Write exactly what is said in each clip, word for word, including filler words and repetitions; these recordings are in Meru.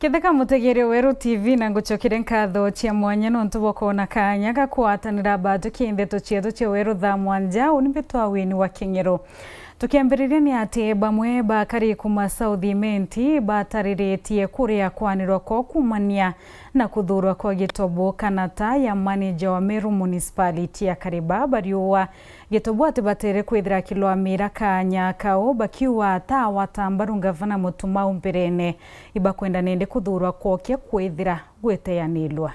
Ketheka mutegeri Weru T V, na ngucokeria nkatho cia mwanya nontu bwa kwona kanya ga kwatanira mbatuki ndeto cietu cia Weru thaa mwanja. Uni mbitwa Wini wa King'ero. Tukiambiriria ni ati bamwe bakari kuma South Imenti batariritie kuria kwanirwa kwa kumania na kuthurwa kwa Gitobu Kanata ya manager wa Meru Municipality. Akari ba bariuga Gitobu ati batere kwithira akilwamira kanya kau, bakiuga ata watamba ru ngavana Mutumau mbirene, ibakwenda nindi kuthurwa kwokia kwithira gwiteanilwa.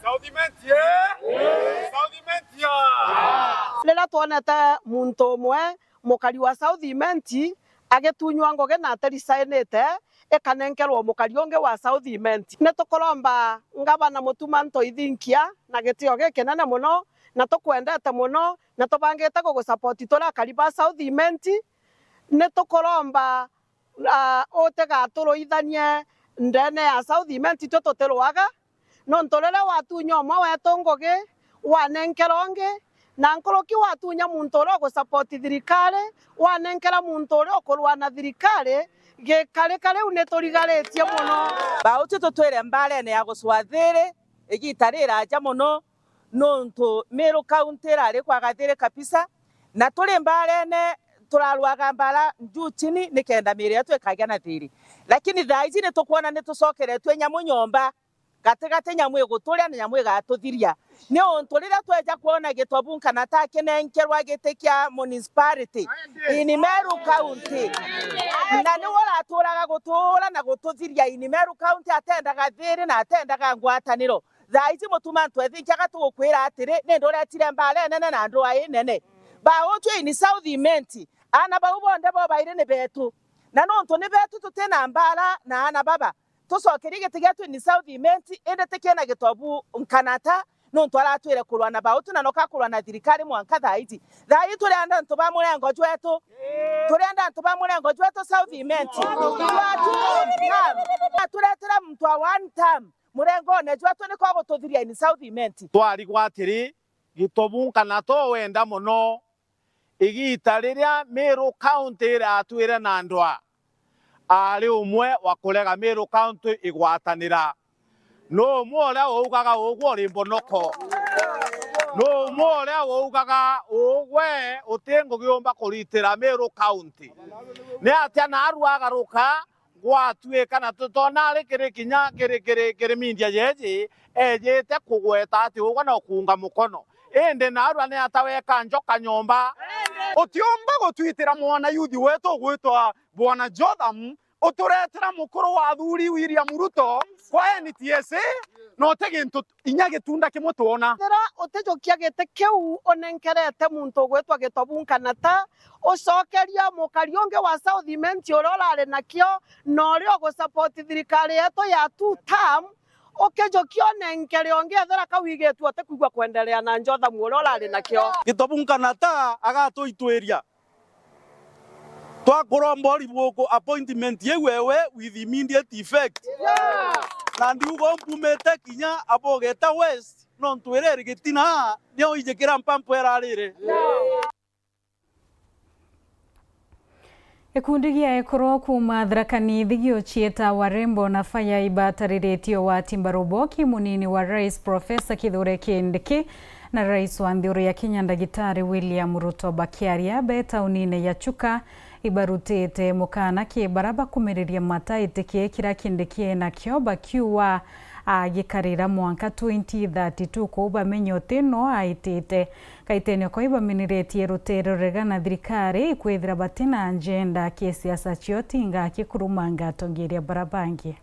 South Imenti, eh? South Imenti, ah! Riria twonete muntu umwe mukari wa South Imenti agitunywa ngugi na atirisainite, ikanenkerwa mukari ungi wa South Imenti. Ni tukuromba ngavana Mutuma Ntoithinkia na gitio gikinene mono, na tukwendete mono, na tubangite gugusupport turi akari ba South Imenti. Ni tukuromba, ah, utigaturuithanie ndene ya South Imenti, itwe tutirwaga. Nontu riria watunya umwe wetu ngugi, wanenkera ungi, na nkuruki watunya muntu uria ugusupport thirikari, wanenkera muntu uria ukurua na thirikari, gikarika riu niturigaritie mono. Bauti tutwire mbarene ya gucwa thiri igita riraja mono, nontu Meru County irari kwaga thiri kabisa, na turi mbarene turarwaga mbara juu chini nikenda miiri yetu ikagia na thiri. Lakini thaa iji nitukwona nitucokeretue nyamu nyomba. Gatigati nyamu iguturia na nyamu igatuthiria. Niuntu riria tweja kwona Gitobu Kanata akinenkerwa giti kia municipality in Meru County, na niwe uraturaga gutura na gututhiria in Meru County, atendaga thiri na atendaga ngwataniro. Thaa iji Mutuma Ntoithinkia, tugukwira atiri, ni nduretire mbara inene na ndwaa inene. Bautu in South Imenti, aana bau bonthe bobairi ni betu, na nontu ni betu tutina mbara na aana baba. Tucokerie giti gietu in South Imenti, indi ti kiena Gitobu Kanata, nontu aratwire kurwa na bautu na noka kurwa na thirikari mwanka thaa iji. Thaa iji turi antu ba murengo jwetu. Turi antu ba murengo jwetu South Imenti. Aturetera muntu wa one term murengone jwetu niko gututhiria in South Imenti. Twarigwa atiri, Gitobu Kanata wenda mono. Igita riria Meru County iratwire na ndwaa, aari umwe wa kurega Meru County igwatanira. Nu umwe uria uugaga ugwe uri mbonoko? Nu umwe uria uugaga ugwe uti ngugi umba kuritira Meru County? Ni atia naarua agaruka gwatuika na tutona ari kiri kinya kiri, kiri, kiri media jeji, ejite kugweta ati ugwe no kuunga mukono. Indi naarua ni ata weka njoka nyomba? Utiumba gutwitira mwana youth wetu ugwitwa Bwana Jotham, uturetera mukuru wa athuri William Ruto kwa N T S A, na uti gintu inya gitunda kimwe twona. Ethira utijukia giti kiu unenkerete muntu ugwitwa Gitobu Kanata, ucokeria mukari ungi wa South Imenti uria urari nakio, na uria ugusupport thirikari yetu ya two term, ukijukia unenkere ungi, ethira kau igitue utikwigua kwenderea na Jotham uria urari nakio. Gitobu Kanata agatuitwiria. Twakuromba uribuku appointment iu ewe with immediate effect. Na ndiuga umpumite kinya abogeta West, nontu ireri gitina nio ijikira mpampu erarire. Gikundi gia ekuru kuuma Tharaka Nithi giucieta Warembo na Fire ibatariritie ugwati mbaru bo ki munini wa Rais Professor Kithure Kindiki na Rais wa nthiguru ya Kenya Ndagitari William Ruto. Bakiaria be taunine ya Chuka, ibarutite mukana ki bara bakumiriria mata itikie kiria Kindiki enakio, bakiuga agikarira mwanka twenty thirty-two kuu bamenye uti no aitite. Kaitene ko ibaminiretie rutere rurega na thirikari ikwithira batina njenda ki siasa cio tinga kikurumanga atongeria bara bangi.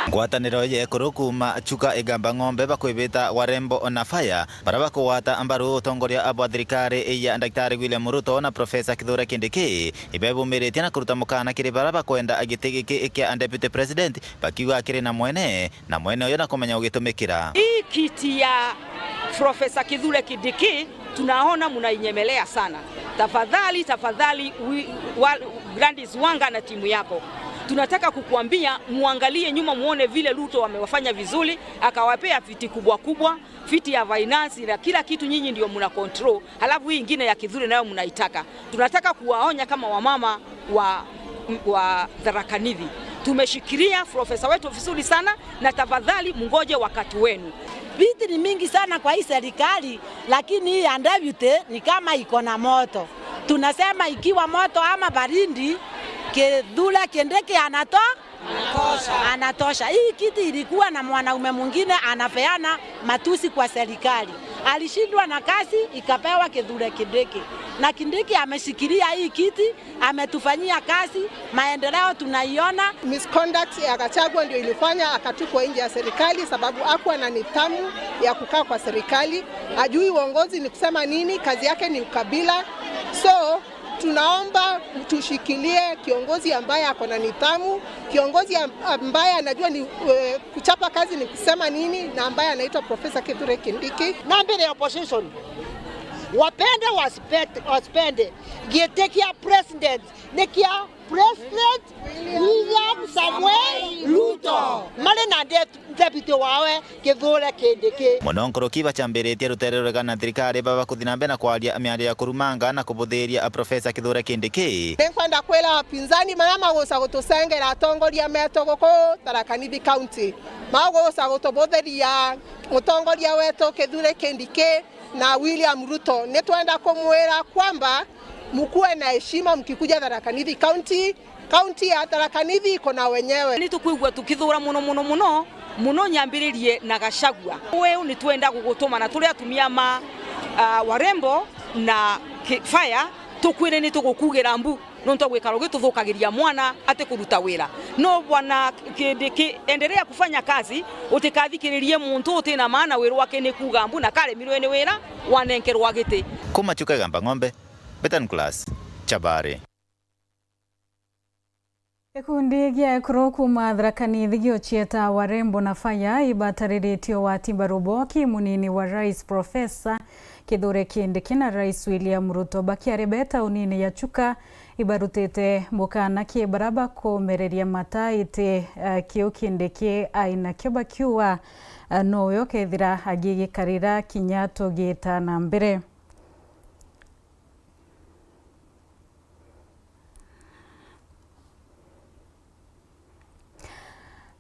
Ngwataniro ya ekuru kuuma Chuka Igamba Ng'ombe bakwibita Warembo na Fire, bara bakugwata mbaru utongoria bwa thirikari ya Ndagitari William Ruto na Professor Kithure Kindiki, ibebumiritie na kuruta mukana kiri bara bakwenda giti giki kia Deputy President, bakiuga kiri na mwene, na mwene uyu na kumenya ugitumikira. Hii kiti ya Professor Kithure Kindiki tunaona mnainyemelea sana. Tafadhali, tafadhali, wi-, wa-, Gladys Wanga na timu yako, Tunataka kukuambia muangalie nyuma muone vile Ruto amewafanya vizuri, akawapea viti kubwa kubwa, viti ya finance na kila kitu, nyinyi ndio mna control. Halafu hii ingine ya Kithure nayo mnaitaka. Tunataka kuwaonya kama wamama wa, wa Tharaka Nithi. Tumeshikilia profesa wetu vizuri sana, na tafadhali mngoje wakati wenu. Viti ni mingi sana kwa hii serikali, lakini hii ya deputy ni kama iko na moto. Tunasema ikiwa moto ama baridi, Kithure Kindiki anato-, anatosha. Hii kiti ilikuwa na mwanaume mwingine anapeana matusi kwa serikali. Alishindwa na kazi, ikapewa Kithure Kindiki. Na Kindiki ameshikilia hii kiti, ametufanyia kazi, maendeleo tunaiona. Misconduct ya Gachagua ndio ilifanya akatupwa nje ya serikali, sababu hakuwa na nidhamu ya kukaa kwa serikali. Ajui uongozi ni kusema nini, kazi yake ni ukabila. So, tunaomba tushikilie kiongozi ambaye ako na nidhamu, kiongozi am-, ambaye anajua ni, eh, kuchapa kazi ni kusema nini, na ambaye anaitwa Professor Kithure Kindiki. Na mbele ya opposition, wapende wasipete-, wasipende, giti kia president ni kia President William Samoei Ruto. Mari na de-, deputy wawe Kithure Kindiki. Mono nkuruki bachambiritie rutere ruregana na thirikari baba kuthi na mbere na kwaria miario ya kurumanga na kubuthiria Professor Kithure Kindiki. Ninkwenda kwira wapinzani maria maguca gutucengera atongoria metu guku Tharaka Nithi County, maguca gutubuthiria mutongoria wetu Kithure Kindiki na William Ruto. Nitwenda kumwira kwamba mkuwe na heshima mkikuja Tharaka Nithi County. County ya Tharaka Nithi iko na wenyewe. Ni tukwigua tukithura muno, muno, muno, muno, nyambiririe na Gachagua. Weu ni twenda gugutuma na turi atumia ma, ah, warembo na ki-, fire, tukwire ni tugukugira mbu, nontu gwikara ugituthukagiria mwana ati kuruta wira. No bwana Kindiki, endelea kufanya kazi, utikathikiririe muntu utina maana, wirwa aki ni kuuga mbu na karemirwe ni wira, wanenkerwa giti. Kuma Chuka Igamba Ng'ombe, Betan Class, Chabari. Gikundi gia ekuru kuuma Tharaka Nithi giochieta warembo na fire ibatariritie ugwati mbaru bo ki munini wa Rais Professor Kithure Kindiki na Rais William Ruto bakiaria be taunini ya Chuka, ibarutite mukana ki bara bakomereria mata iti, eh, kiu Kindiki aina kio bakiuga, eh, nowe ukethira agigikarira kinya tugita na mbere.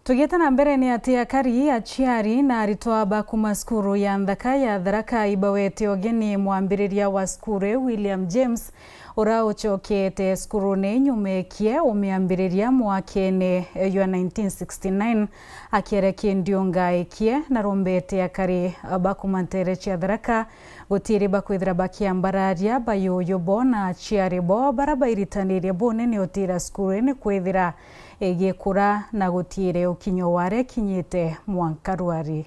Tugiita na mbere, ni ati akari, aciari na aritwa ba kuuma cukuru ya nthaka ya Tharaka ibawete ugeni mwambiriria wa cukuru iu, William James, uria ucokete cukurune inyumekie umiambiriria mwakene jwa nineteen sixty-nine. Akiaria kindiunga ikie na rombete akari ba kuuma ntere cia Tharaka gutiiri bakwithira bakiambararia bayuyu bo na aciari bo bara bairitanirie bunene utiira cukuru ni kwithira igikura na gutiire ukinyo ware kinyite mwanka rwari.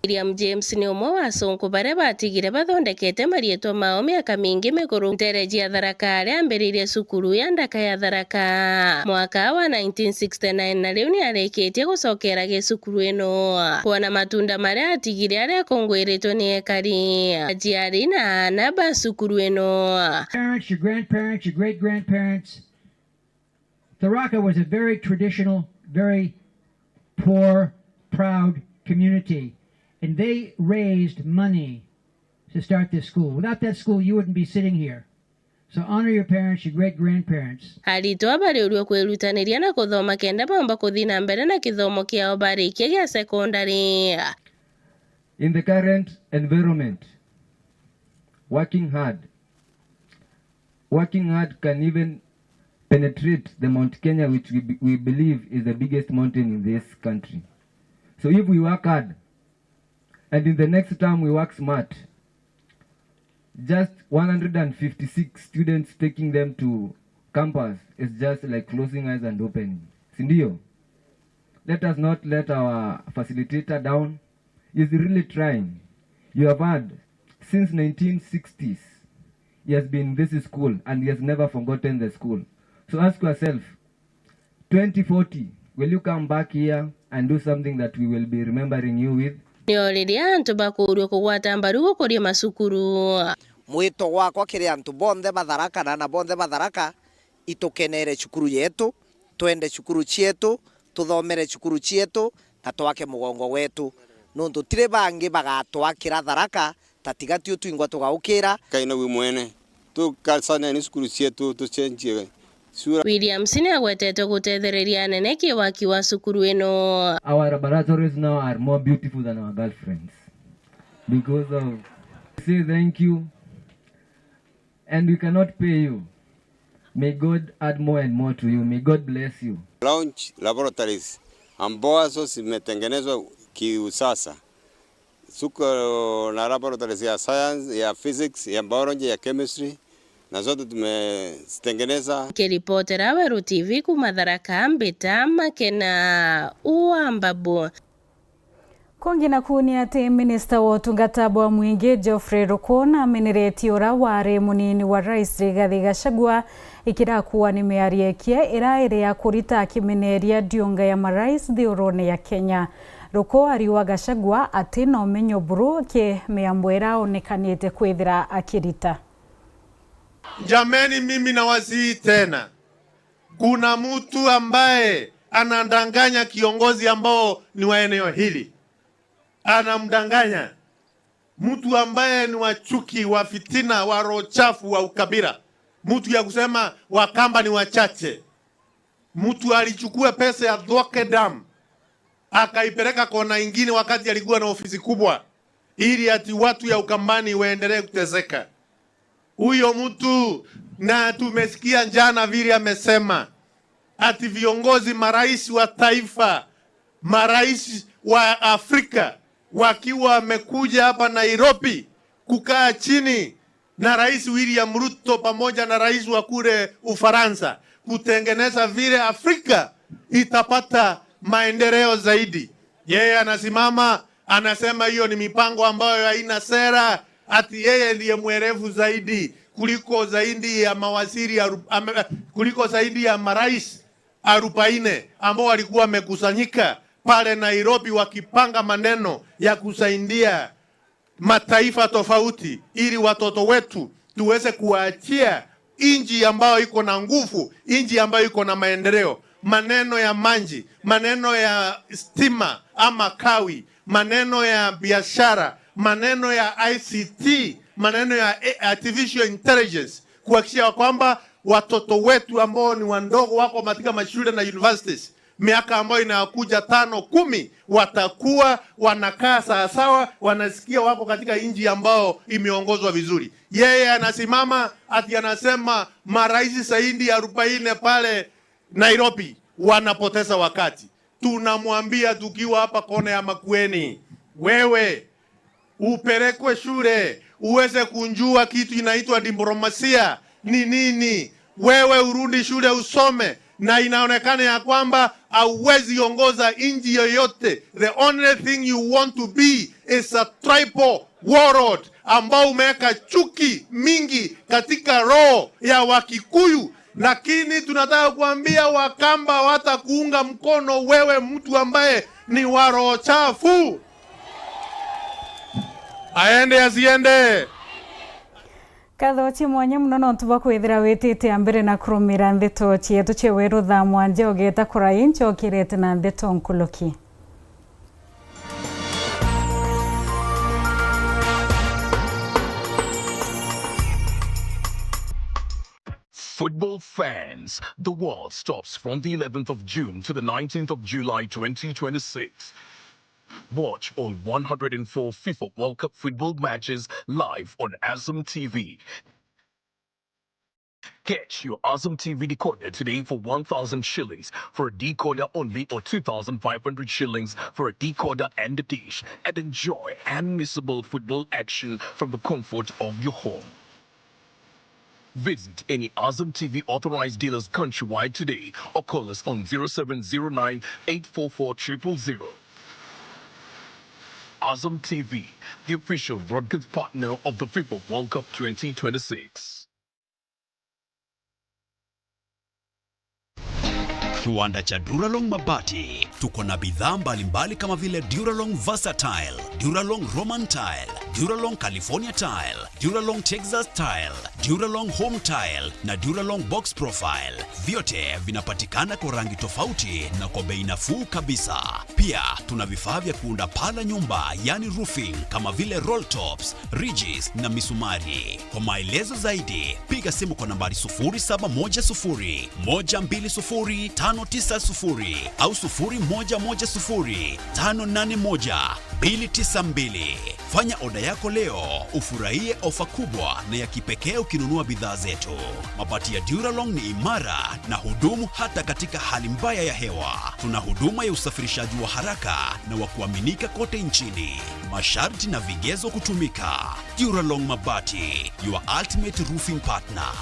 William James ni umwe wa acunku baria batigire bathondekete marietwa mao miaka mingi miguru ntere cia Tharaka aria ambiririe cukuru ya ndaka ya Tharaka. Mwaka wa nineteen sixty-nine na riu ni arikitie gucokera gicukuru ino. Kwona matunda maria atigire aria akungwiritwe ni ekari, aciari na aana ba cukuru ino. Parents, your grandparents, your great-grandparents, Tharaka was a very traditional, very poor, proud community, and they raised money to start this school. Without that school, you wouldn't be sitting here. So honor your parents, your great-grandparents. Aritwa bariuria kwirutaniria na kuthoma kenda baumba kuthi na mbere na kithomo kiao barikia gia secondary. In the current environment, working hard, working hard can even penetrate the Mount Kenya, which we, we believe is the biggest mountain in this country. So if we work hard, and in the next term we work smart, just one hundred and fifty-six students taking them to campus is just like closing eyes and opening. Si ndio? Let us not let our facilitator down. He's really trying. You have heard, since nineteen sixties, he has been in this school and he has never forgotten the school. So ask yourself, twenty forty, will you come back here and do something that we will be remembering you with? Nio riria antu bakuuria kugwata mbaru gukuria macukuru. Mwito gwakwa kiri antu bonthe ba Tharaka na ana bonthe ba Tharaka, itukenere cukuru yetu, twende cukuru cietu, tuthomere cukuru cietu, na twake mugongo wetu. Nuntu tiri bangi bagatwakira Tharaka, ta tiga tio twingwa tugaukira. Ngai nowe mwene. Tukasaneni cukuru cietu, tucenjie sura. Williams ni agwetete gutethereria anene ki waki wa cukuru ino. Our laboratories now are more beautiful than our girlfriends because of, say thank you. And we cannot pay you. May God add more and more to you. May God bless you. Launch laboratories ambazo zimetengenezwa kiusasa. Suko na laboratories ya science, ya physics, ya biology, ya chemistry, na zote tumezitengeneza. Kiripotera Weru T V kuma Tharaka, Mbita Makena wa Mbabu. Kungi naku ni ati minista wa utungata bwa mwingi Geoffrey Ruku nameneretie ura wari munini wa rais Rigathi Gachagua ikirakuwa ni miario ikie ira iri ya kurita akimeneria ndiunga ya marais thiurune ya Kenya. Ruku ariuga Gachagua ati na umenyo buru ki miambo ira onekanite kwithira akirita. Jameni, mimi nawasihi tena. Kuna mtu ambaye anadanganya kiongozi ambao ni wa eneo hili. Anamdanganya. Mtu ambaye ni wa chuki, wa fitina, wa roho chafu, wa ukabila. Mtu ya kusema Wakamba ni wachache. Mtu alichukua pesa ya Thwoke Dam, akaipeleka kona ingine wakati alikuwa na ofisi kubwa, ili ati watu ya Ukambani waendelee kuteseka. Huyo mtu, na tumesikia jana vile amesema ati viongozi, marais wa taifa, marais wa Afrika wakiwa wamekuja hapa Nairobi kukaa chini na Rais William Ruto pamoja na rais wa kule Ufaransa kutengeneza vile Afrika itapata maendeleo zaidi. Yeye anasimama anasema hiyo ni mipango ambayo haina sera, ati yeye ndiye mwerevu zaidi kuliko zaidi ya mawaziri aru-, ame-, kuliko zaidi ya marais arobaini ambao walikuwa wamekusanyika pale Nairobi wakipanga maneno ya kusaidia mataifa tofauti ili watoto wetu tuweze kuwaachia nchi ambayo iko na nguvu, nchi ambayo iko na maendeleo. Maneno ya maji, maneno ya stima ama kawi, maneno ya biashara, maneno ya I C T, maneno ya a-, artificial intelligence, kuhakikisha kwamba watoto wetu ambao ni wandogo wako katika mashule na universities, miaka ambayo inakuja tano, kumi, watakuwa wanakaa sawasawa, wanasikia wako katika nchi ambao imeongozwa vizuri. Yeye anasimama ati anasema marais zaidi ya arobaini pale Nairobi wanapoteza wakati. Tunamwambia tukiwa hapa kona ya Makueni, wewe upelekwe shule, uweze kunjua kitu inaitwa diplomasia ni nini. Wewe urudi shule usome, na inaonekana ya kwamba hauwezi ongoza nchi yoyote. The only thing you want to be is a tribal warlord ambao umeweka chuki mingi katika roho ya Wakikuyu. Lakini tunataka kuambia Wakamba watakuunga mkono wewe, mtu ambaye ni wa roho chafu. Aende asiende? Kathochi, mwanya mono nontu bwa kwithira witite a mbere na kurumira ndeto cietu cia weru thaa mwanja ugeta kurai, ncokirete na ndeto nkuluki. Football fans, the world stops from the eleventh of June to the nineteenth of July twenty twenty-six. Watch all one hundred and four FIFA World Cup football matches live on Azam T V. Catch your Azam T V decoder today for one thousand shillings for a decoder only, or two thousand five hundred shillings for a decoder and a dish, and enjoy unmissable football action from the comfort of your home. Visit any Azam T V authorized dealers countrywide today or call us on zero seven zero nine, eight four four, triple zero. Azam T V, the official broadcast partner of the FIFA World Cup twenty twenty-six. Kiwanda cha Duralong Mabati. Tuko na bidhaa mbalimbali kama vile Duralong Versatile, Duralong Roman Tile, Duralong California Tile, Duralong Texas Tile, Duralong Home Tile na Duralong Box Profile. Vyote vinapatikana kwa rangi tofauti na kwa bei nafuu kabisa. Pia tuna vifaa vya kuunda paa la nyumba, yani roofing, kama vile roll tops, ridges na misumari. Kwa maelezo zaidi, piga simu kwa nambari sufuri saba moja sufuri, moja mbili sufuri, tano tisa sufuri au sufuri moja moja sufuri, tano nane moja, mbili tisa mbili. Fanya oda yako leo, ufurahie ofa kubwa na ya kipekee ukinunua bidhaa zetu. Mabati ya Duralong ni imara na hudumu hata katika hali mbaya ya hewa. Tuna huduma ya usafirishaji wa haraka na wa kuaminika kote nchini. Masharti na vigezo kutumika. Duralong Mabati, your ultimate roofing partner.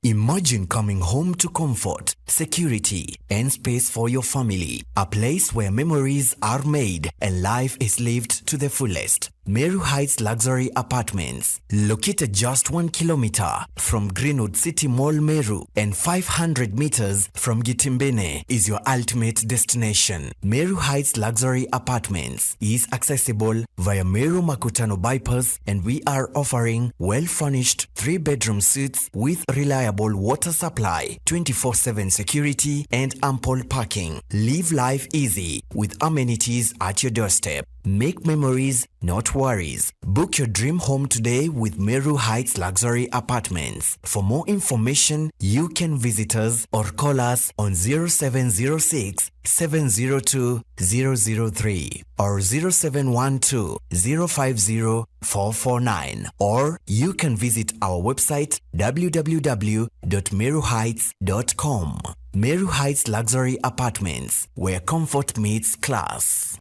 Imagine coming home to comfort, security, and space for your family. A place where memories are made and life is lived to the fullest. Meru Heights Luxury Apartments, located just one kilometer from Greenwood City Mall, Meru, and five hundred meters from Gitimbene, is your ultimate destination. Meru Heights Luxury Apartments is accessible via Meru Makutano Bypass, and we are offering well-furnished three-bedroom suites with reliable water supply, twenty-four seven security, and ample parking. Live life easy with amenities at your doorstep. Make memories, not worries. Book your dream home today with Meru Heights Luxury Apartments. For more information, you can visit us or call us on zero seven zero six, seven zero two, zero zero three or zero seven one two, zero five zero, four four nine, or you can visit our website, w w w dot meru heights dot com. Meru Heights Luxury Apartments, where comfort meets class.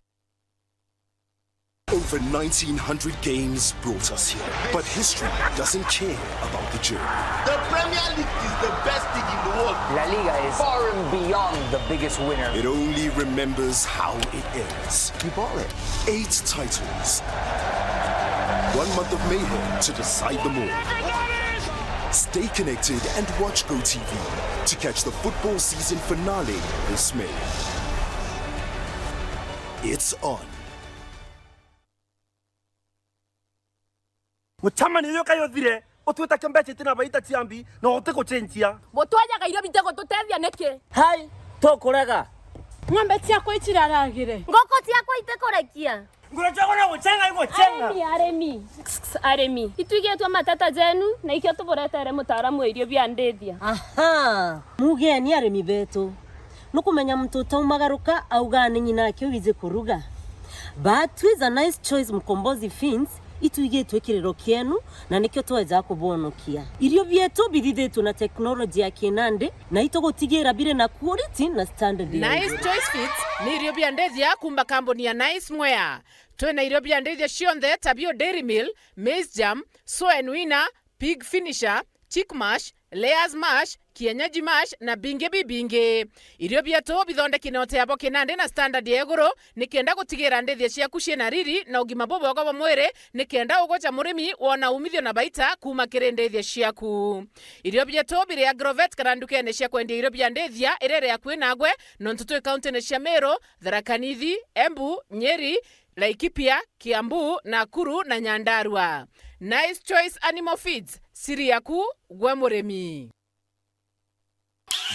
Over nineteen hundred games brought us here, but history doesn't care about the journey. The Premier League is the best league in the world. La Liga is far and beyond the biggest winner. It only remembers how it ends. You bought it. Eight titles. One month of mayhem to decide them all. Stay connected and watch GoTV to catch the football season finale this May. It's on. Mucemanio uyu kai uthire, utwita kio mbeca itina baita ciambi, na uti gucenjia. Gutwajaga irio bite gututethia niki? Hai, tukurega. Ng'ombe ciakwa iciraragire. Nguku ciakwa itikurekia. Nguru ciakwa no gucenga igucenga. Arimi, arimi. Arimi. Itwigitwe mateta jenu, na ikio tuburetere mutaaramu wa irio bia ndithia. Aha, mugeni arimi betu. Nukumenya muntu utaumagaruka augaa ni ng'ina ake wiji kuruga. But twi ja Nice Choice Mkombozi Feeds, itwigitwe kiriro kienu, na nikio tweja kubonokia. Irio bietu bithithitwe na teknoloji ya kinandi, na itugutigira biri na quality na standard ya Nice iguru. Choice Feeds ni irio bia ndithia kuuma kambuni ya Nice Mwea. Twina irio bia ndithia cionthe ta bio Dairy Meal, Maize Germ, Soen Winner, Pig Finisher, Chick Mash, Layers Mash, Kienyeji Mash na bingi bibingi. Irio bietu bithondeki na uteabo kinandi na standard ya iguru, nikenda gutigira ndithia ciaku ciina riri na ugima bubwega bwa mwiri, nikenda ugoca murimi wona umithio na baita kuuma kiri ndithia ciaku. Irio bietu biri Agrovet kana ndukene cia kwendia irio bia ndithia iria iri akui nagwe, nontu twi kauntine cia Meru, Tharaka Nithi, Embu, Nyeri, Laikipia, Kiambu, Nakuru na Nyandarua. Nice Choice Animal Feeds, siri yaku gwe murimi.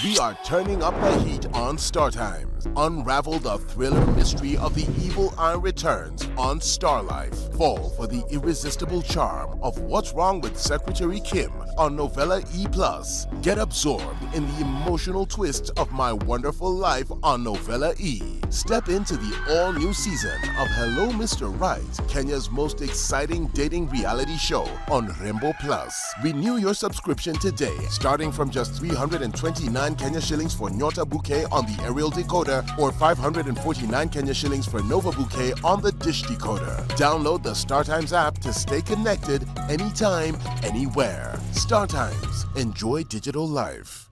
We are turning up the heat on Star Times. Unravel the thriller mystery of the evil eye returns on Star Life. Fall for the irresistible charm of What's Wrong with Secretary Kim on Novella E plus. Get absorbed in the emotional twist of My Wonderful Life on Novella E. Step into the all-new season of Hello Mister Right, Kenya's most exciting dating reality show on Rembo Plus. Renew your subscription today, starting from just three hundred and twenty-nine Kenya shillings for Nyota Bouquet on the aerial decoder or five hundred and forty-nine Kenya shillings for Nova Bouquet on the dish decoder. Download the StarTimes app to stay connected anytime, anywhere. StarTimes. Enjoy digital life.